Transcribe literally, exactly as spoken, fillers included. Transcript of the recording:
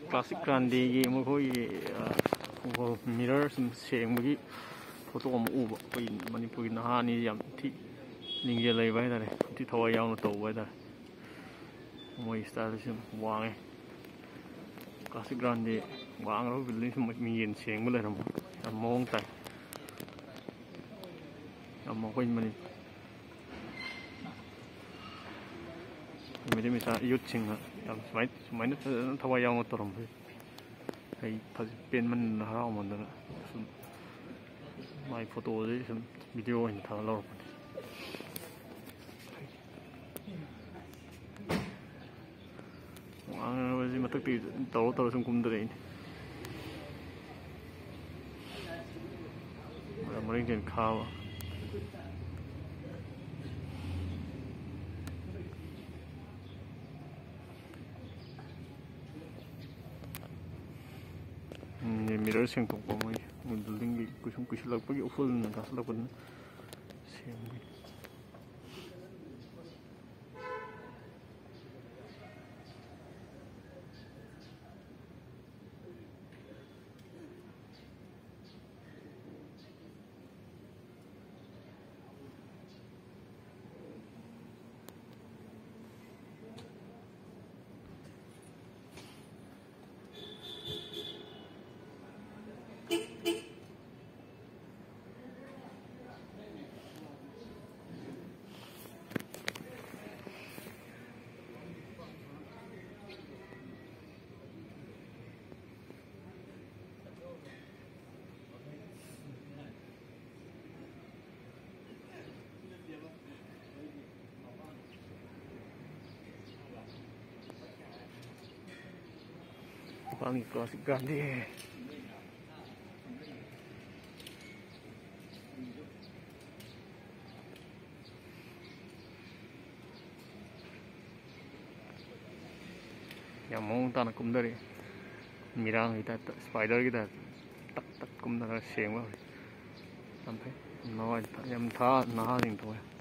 Classic ꯒ꯭ꯔꯥꯟꯗꯦꯒꯤ ꯃꯈꯣꯏꯒꯤ, ꯑ, mirror ꯁꯨꯝ ꯁꯦꯡꯕꯒꯤ ꯐꯣꯇꯣ ꯑꯃ ꯎꯕ꯫ ꯑꯩꯈꯣꯏ ꯃꯅꯤꯄꯨꯔꯒꯤ ꯅꯍꯥ ꯑꯅꯤ ꯌꯥꯝ ꯊꯤ ꯂꯤꯡꯖꯦꯜ ꯂꯩꯕ ꯍꯥꯏꯇꯥꯔꯦ, ꯌꯥꯝ ꯊꯤ ꯊꯋꯥꯏ ꯌꯥꯎꯅ ꯇꯧꯕ ꯍꯥꯏꯇꯥꯔꯦ꯫ ꯃꯣꯏ ꯏꯁꯇꯥꯏꯜꯁꯤ ꯌꯥꯝ ꯋꯥꯡꯉꯦ꯫ ꯀ꯭ꯂꯥꯁꯤꯛ ꯒ꯭ꯔꯥꯟꯗꯦ ꯋꯥꯡꯈ꯭ꯔꯕ ꯕꯤꯜꯗꯤꯡꯁꯤ ꯃꯤꯡꯖꯦꯜ ꯁꯦꯡꯕ ꯂꯩꯔꯝꯕ ꯌꯥꯝ ꯃꯑꯣꯡ ꯇꯥꯏ꯫ ꯌꯥꯝ ꯑꯩꯈꯣꯏ ꯃꯅꯤ-, ꯃꯩꯇꯩ ꯃꯆꯥ ꯌꯨꯠꯁꯤꯡꯅ ꯌꯥꯝ ꯁꯨꯃꯥꯏ-, ꯁꯨꯃꯥꯏꯅ ꯐꯖꯅ ꯊꯋꯥꯏ ꯌꯥꯎꯅ ꯇꯧꯔꯝꯕꯁꯦ ꯑꯩ ꯐꯖ ꯄꯦꯟꯃꯟꯗꯅ, ꯍꯔꯥꯎꯃꯟꯗꯅ ꯁꯨꯝ ꯃꯥꯏ ꯐꯣꯇꯣꯁꯦ ꯁꯨꯝ ꯚꯤꯗꯤꯑꯣ ꯑꯣꯏꯅ ꯊꯥꯒꯠꯍꯧꯔꯛꯄꯅꯤ꯫ ꯋꯥꯡꯉꯕꯁꯤ ꯃꯊꯛꯇꯒꯤ ꯇꯧꯔ ꯇꯧꯔ ꯁꯨꯝ ꯀꯨꯝꯊꯔꯛꯏꯅꯤ꯫ ꯃꯔꯦꯡ ꯆꯦꯟ ꯈꯥꯕ꯫ ꯎꯝ, ꯃꯤꯔꯔ ꯁꯦꯡꯗꯣꯛꯄ ꯃꯣꯏ, ꯃꯣꯏ ꯕꯤꯜꯗꯤꯡꯒꯤ ꯀꯨꯏꯁꯨꯝ ꯀꯨꯏꯁꯤꯜꯂꯛꯄꯒꯤ ꯎꯐꯨꯜꯅ ꯀꯥꯁꯤꯜꯂꯛꯄꯗꯨꯅ ꯁꯦꯡꯕꯒꯤ꯫ ꯃꯄꯥꯟꯒꯤ ꯀ꯭ꯂꯥꯁꯤꯛ ꯒ꯭ꯔꯥꯟꯗꯦ꯫ ꯌꯥꯝ ꯃꯑꯣꯡ ꯇꯥꯅ ꯀꯨꯝꯊꯔꯛꯑꯦ꯫ ꯃꯤꯔꯥꯡꯒꯤ ꯇꯥꯏꯞꯇ, ꯁ꯭ꯄꯥꯏꯗꯔꯒꯤ ꯇꯥꯏꯞꯇ ꯇꯛ ꯇꯛ ꯀꯨꯝꯊꯔꯒ ꯁꯦꯡꯕ ꯍꯧꯔꯦ꯫ ꯌꯥꯝ ꯐꯩ꯫ ꯅꯍꯥ-, ꯌꯥꯝ ꯊꯥ-, ꯅꯍꯥꯁꯤꯡ ꯊꯣꯛꯑꯦ꯫